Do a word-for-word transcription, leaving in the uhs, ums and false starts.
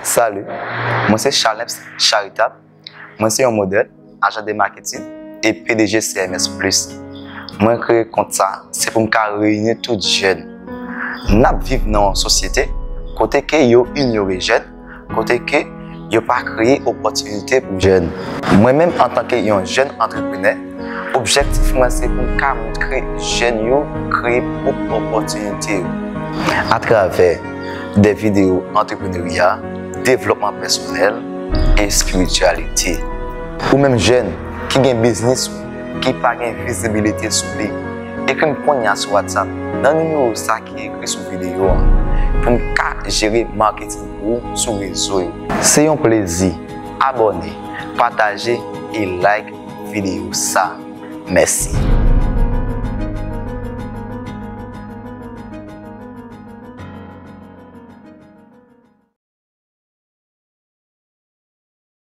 Salut, mwen se Charlems Charitab. Mwen se yon modèl, ajan de maketin e P D G C M S Plus. Mwen kreye kont sa, se pou m ka reyini tout jèn. N ap viv nan yon sosyete kote ke yo inyore jèn, kote ke yo pa kreye opòtinite pou jèn. Mwen menm, antanke yon jèn antreprenè, objektif mwen se pou m ka montre jèn yo kreye pwòp opòtinite yo atravè de videyo antreprenerya, devlòpman pèsonèl e espirityalite. Ou menm jèn ki gen biznis ou ki pa gen vizibilite sou li, ekri m kounye a sou WhatsApp nan nimewo sa ki ekri sou videyo an pou m ka jere maketin pou ou sou rezo yo. Se yon plezi. Abòne, pataje e like videyo sa. Mèsi.